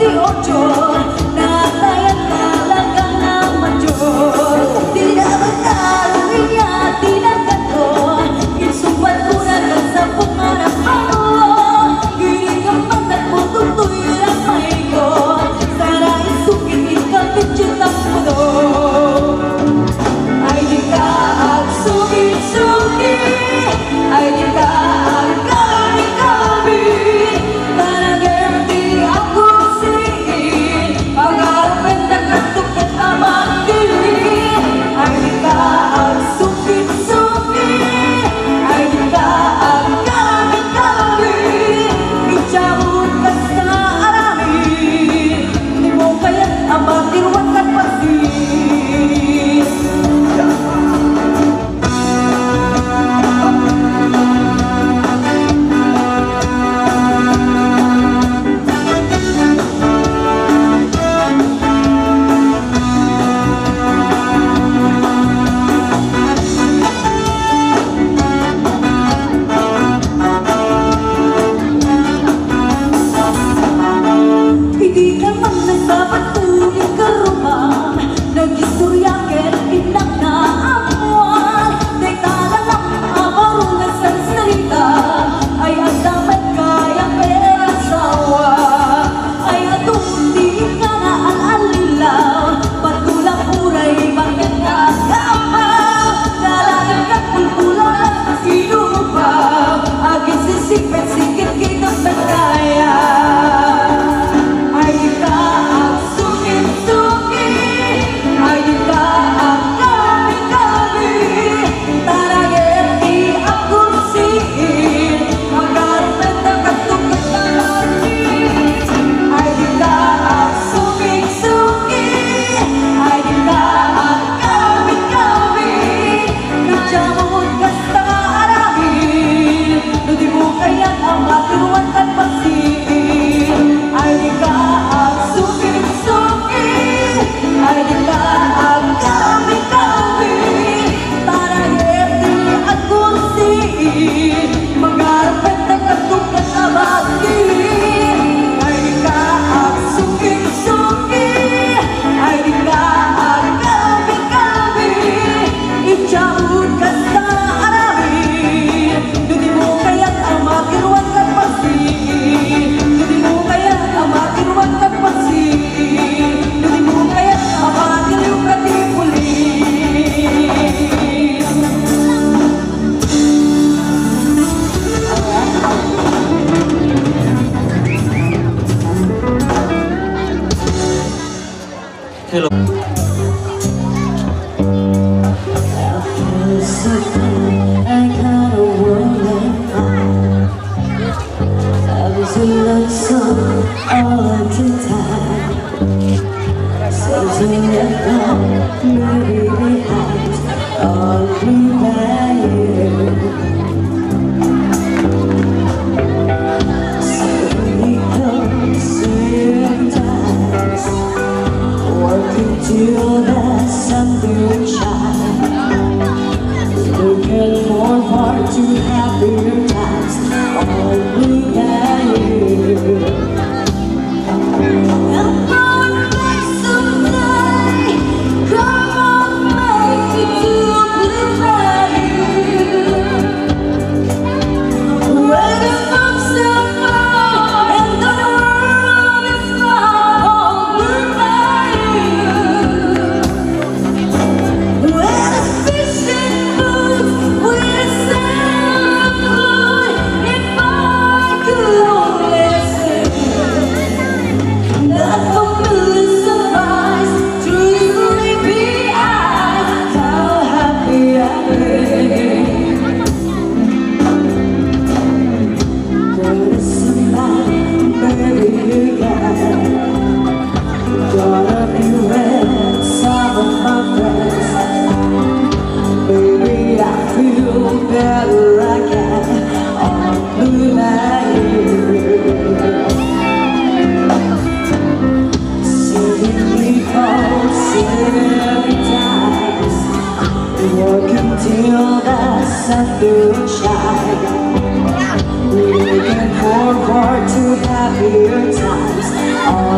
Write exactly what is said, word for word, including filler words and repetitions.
Ocho, natayan talaga nga mayor. Di na magkaruya, di na gato. Insumbat ko na ka sa pangarap mo. Diri ka patag mo, tutoy ramay ko. Sana isukit ikaw, pitsit ang puno. Ay, di ka agsukit-sukit. Ay, di ka agkalbi-kalbi. Taragem ti akursiin, pagarupen ti katukot a bakti. Ay, di ka agsukit-sukit, ay, di ka agkalbi-kalbi. Idiay kasta aramid, di mo kayat a matiruan ken pasit. Idi ka man nagpapatuli ka rumam, nag-istorya ket innak na ammuan. Dayta la nga a baro nga sarsarita, ay adda met kaya perasawa. Ay adu ti ikana al-allilaw, patula uray bakit nga agapa. Dalagan ka kulkula, sino pa? Agisisipet, sikit kita pagkaya. Ay di ka agsukit-sukit, ay di ka agkalbi-kalbi. Taragem ti akursiin, pagarupen ti katukot a bakti. Ay di ka agsukit-sukit, ay di ka agkalbi-kalbi. Idiay kasta aramid, no di mo kayat a matiruan ken pasit. Ay di ka agsukit-sukit, ay di ka agkalbi-kalbi. Taragem ti akursiin, pagarupen ti katukot a bakti. Ay di ka agsukit-sukit, ay di ka agkalbi-kalbi. Idiay kasta aramid, no di mo kayat a matiruan ken pasit. No di mo kayat a matiruan ken pasit. No di mo kayat a matiliw ka ti pulis. Hello. I kinda wonder if I'm so lonesome all the time. Something that maybe behind all blue by you. So many thoughts and times. Walking till the sun will shine. Looking forward to happier times. Only by you. I'm going back someday. Come on, make it to blue by you. Where the folks are far and the world is far, oh, goodbye. Where the fishing boats will sail afloat, if I could only see that familiar surprise. Truly be I, how happy I'd be. Promise me, baby, you can. Gonna be with some of my friends. Baby, I feel better again. On the night. Singing me home, singing every time. Working till the sun will shine. Looking forward to happier times. All